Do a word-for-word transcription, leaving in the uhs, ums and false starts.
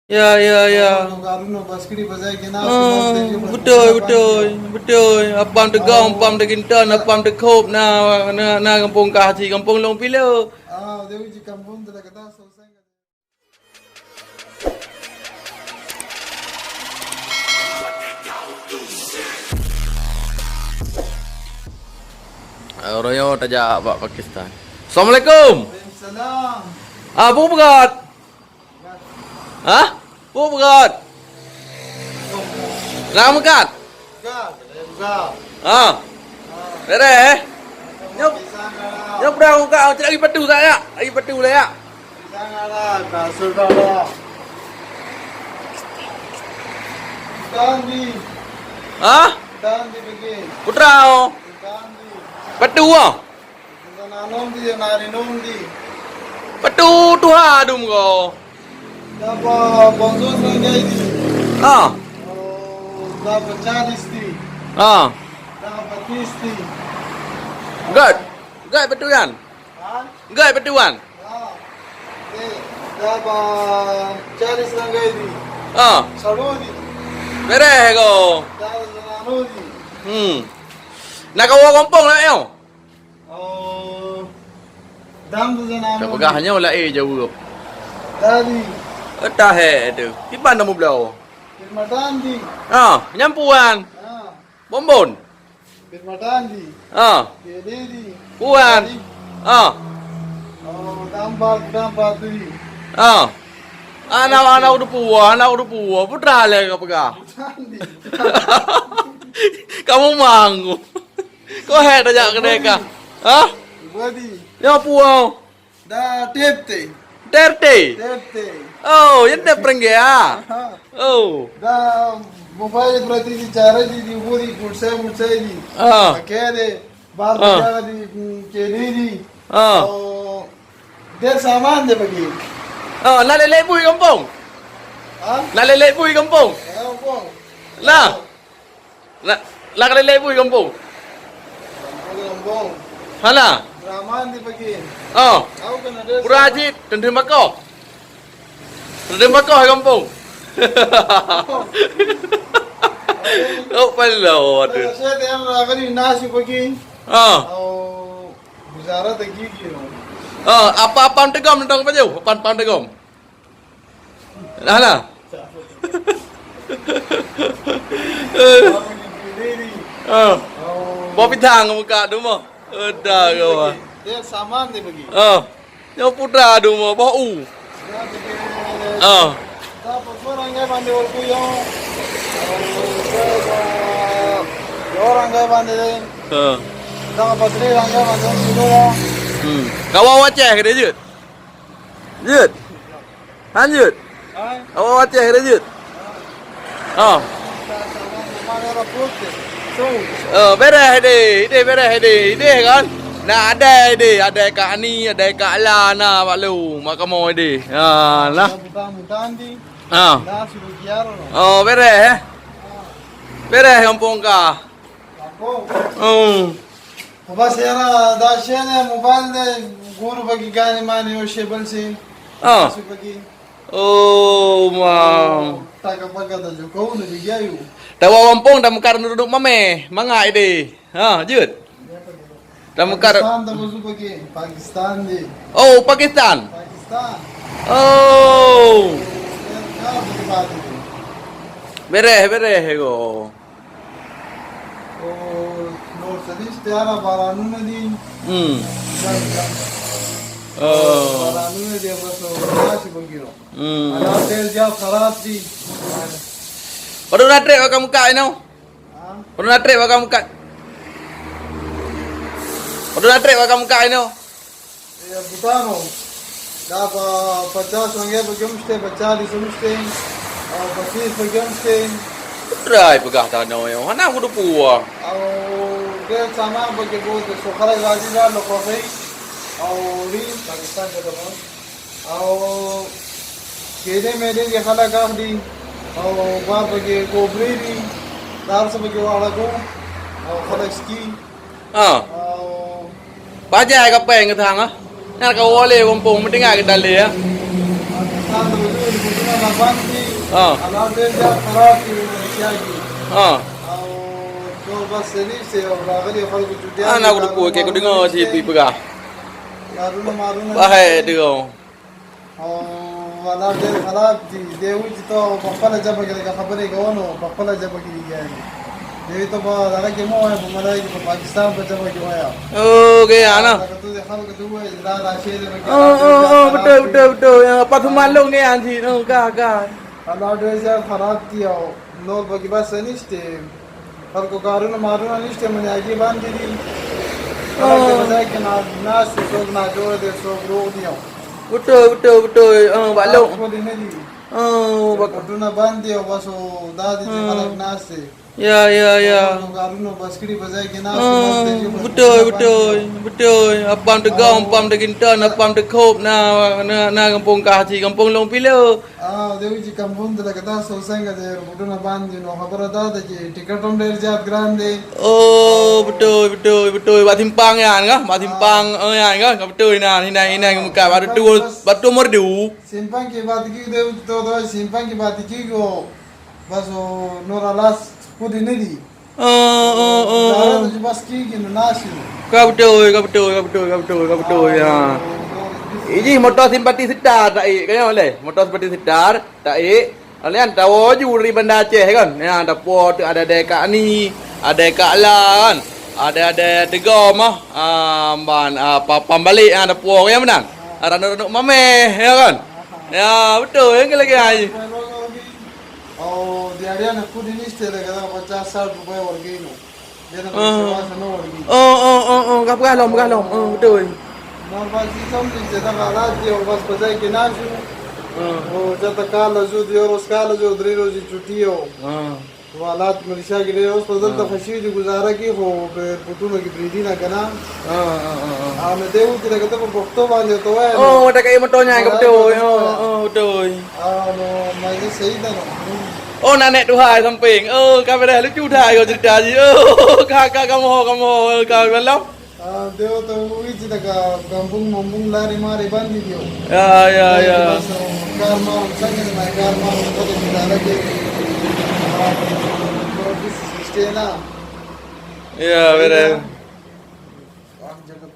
Ya, ya, ya. Kalau karu no pas kiri pas saya kena. Hmm, semua kita juga betul, pas betul, betul. Apam tegong, oh, apam teginton, apam tekhop, na, na, na gampông kah cit, gampông Long Pilo. Ah, dia uji kampung, tidak kata selesai. Royo tajak bak Pakistan. Assalamualaikum. Waalaikumsalam. Ah, bu berat. Hah? Peue peugöt? Lam meukat? Ha. Beres, eh? Nyoe, nyoe peudong meukat, cit lagi patu sak, yak. Lagi patu lah, yak. Ha? Putra, oh. Patu, oh. Patu tuha dum ko. Daba bonzo sebagai di. Ah. Oh, daba cadis di. Ah. Daba batis di. Gak. Gak patu yan. Ha? Gak patu yan. Ah. Eh, daba cadis sebagai di. Ah. Saludi. Beres ko. Daba saludi. Hmm. Nak kawa kompong nak yo? Oh, dam tu je nama. Ka peugah nyoe laén jaweueb. Tadi. Entah eh tu. Kiban nama beliau? Firman Tandi. Ah, nyampuan. Ah. Bombon. Firman Tandi. Ah. Kediri. Puan. Tadi. Ah. Oh, tambah, tambah tu. Ah. Anak, anak udah puan, anak udah puan. Putra lagi kau peugah. Tandi. Kamu mangu. Kau hai tajak kedai kah? Hah? Body. Ya puan. Da tete. Terte. Tete. Oh, yang dah perengge ah. Aha. Oh. Da mobile berarti di cara di di buri pulsa pulsa ini. Ah. Pakai deh. Bar ah. Di mm, kiri di. Ah. Oh. Dia sama aja bagi. Oh, nak lelek bui kampung. Hah? Nak lelek bui kampung. Ya, kampung. Lah. Lah, lah ka lelek bui gampông. Gampông, gampông. Hala. Rahman di pagi. Oh. Tahu kan ada. Pura Haji, tendang bako. Tendang bako gampông. Oh, pala tu. Saya tengah lagi nasi pagi. Ah. Oh, bicara lagi gitu. Ah, apa-apa tegom tentang apa jauh? Apa-apa tegom? Lah, lah. Eh. Boh pisang muka tu mah. Eda ke wah. Dia saman dia pergi. Oh. Nyoe putra tu mah boh u. Oh. Orang gaya banding. Oh. Dah apa sendiri orang gaya banding dulu ya. Hmm. Kawan wacah ke dia je? Jeuet. Han jeuet. Awak watèe keuneuk jeuet. Ha. Oh, bereh deh. Ideh bereh deh. Ideh kan? Na adai deh. Adai Kak Ani, adai Kak Ala na bak lôn. Mak kamoe deh. Ha, lah. Ha. Oh, bereh eh. Bereh gampông kah. Hmm. Apa sih na dah sih na mobile deh guru bagi gani mani oh sih bal sih. Ah. Masuk bagi. Oh, ma. Tak apa kata Jokowi na bagi ayu. Tawa gampông dah meukat duduk mameh. Mangat deh. Ha, jeuet. Dah meukat. Pakistan tak masuk bagi. Pakistan deh. Oh, Pakistan. Pakistan. Oh. Ya, ya, bagi bagi. Bereh, bereh go. Oh, no, sedih setiara baranu na di. Hmm. Dan, dan. Oh. Baranu na di apa so, masih begitu. Hmm. Ada hotel jauh sarat di. Padahal na trek bak muka ino. Ha? Padahal na trek bak muka. Padahal na trek bak muka ino. Ya, butano. Dah pa-, pacha sangge bagi mesti, pacha di mesti. Oh, pasti bagi mesti. Rai peugah tanoh yo. Hana kudu puwa. Oh, dia sama bagi buat so kala gaji dah lo kopi. Oh, di Pakistan ke teman. Oh, kene mede dia kala gah di. Oh, ba bagi kobri di. Dar sebagai walago. Oh, kala ski. Ha. Bajai ka péng geutanyoe, ah. Nyan ka woe lé gampông, meutinggai geutanyoe lé, ah. Ha. Alhamdulillah, kharab di Malaysia lagi. Ha. Au, tu bas sini, saya orang kali, kalau kutu dia, Ana kudeungoe, keu kudeungoe si Pi peugah. Haruna Maruna. Bahai deungoe. Oh, wala de, wala di, Dewi jito, bakpala jaba gila ka khabari ka ono, bakpala jaba gila yani. Dewi to ba, lagi mo ya, ba Malay, ba Pakistan, ba jaba gila ya. Oh, gaya na. Lagi tu, dia kalau kedua, dah, dah, saya dia bagi. Oh, oh, oh, betul, betul, betul. Ya, apa tu maklum gaya ni? Oh, gah, gah. Kalau ada saya harap dia, no bagi bahasa ni, stem. Kalau kau karuna maruna ni, stem ni lagi bandi di. Kalau kita saya kena nasi, sok na jauh dia, sok roh dia. Betul, betul, betul. Ah, Bak Long. Aku di ni. Ah, bak- Aku tu na bandi, aku masuk dah di, hmm, kalau nasi. Ya, ya, ya. Kalau karuna baskri pasai kena. Ah, betul, betul, betul. Apam tegong, apam teginton, apam tekhop, na, na, na gampông kah cit, gampông Long Pilo. Ah, dia uji kampung tu dah kata selesai kat dia, betul na ban, you know, apa dah tak je, tiket tom dari jat grande. Oh, betul, betul, betul. Bak simpang yan kah? Bak simpang, oh, yan kah? Betul inan, inan, inan muka. Baru tu, baru tu merdu. Simpang ke bak tiki dia, tu, tu, simpang ke bak tiki go. Baso nora las pudi nidi. Oh, oh, oh, oh. Dara tu jebas ki gini nasi. Ka beutôi, ka beutôi, ka beutôi, ka beutôi, ka beutôi, ya. Ini motor simpati setar tak ik, kaya oleh? Motor simpati setar tak ik. Alian tawo ju dari Banda Aceh kan. Ya, tapo tu ada dai Kak Ni, ada Kak La kan. Ada, ada Tegom ah. Ah, ban, ah, pa-, pam balik ah, tapo ya benar. Ah, ranuk-ranuk mameh, ya kan? Ya, betul, yang lagi ai. Oh, di area nak kudi ni istilah kata baca asal bukai warga ini. Dia nak sewa sana warga ini. Oh, oh, oh, oh, ka peugah lom, peugah lom. Oh, betul. Normal sistem ni, kita kalah dia, orang pasal kena su. Oh, jata kalah su, dia orang sekali su, dari orang si cuti yo. Walat Malaysia gini, orang pasal tak fasih di guzara ki, ho, berputu lagi beridi nak kena. Ah, ah, ah, ah. Ah, nanti kita kata berpokok banyak tu kan. Oh, ada kayak motornya ke betul. Oh, oh, betul. Ah, no, masih sahih dah no. Oh, nak naik tu hai samping. Oh, kamera lucu dah kau cerita ji. Oh, kakak kamu, kamu, kau malam. Ah, dia tu ui cerita ke kampung mambung lari mari bandi dia. Ya, ya, ya. Karma, saya kena karma, kita tidak lagi. Ah, kalau bisnis mesti nak. Ya, betul. Wah, jaga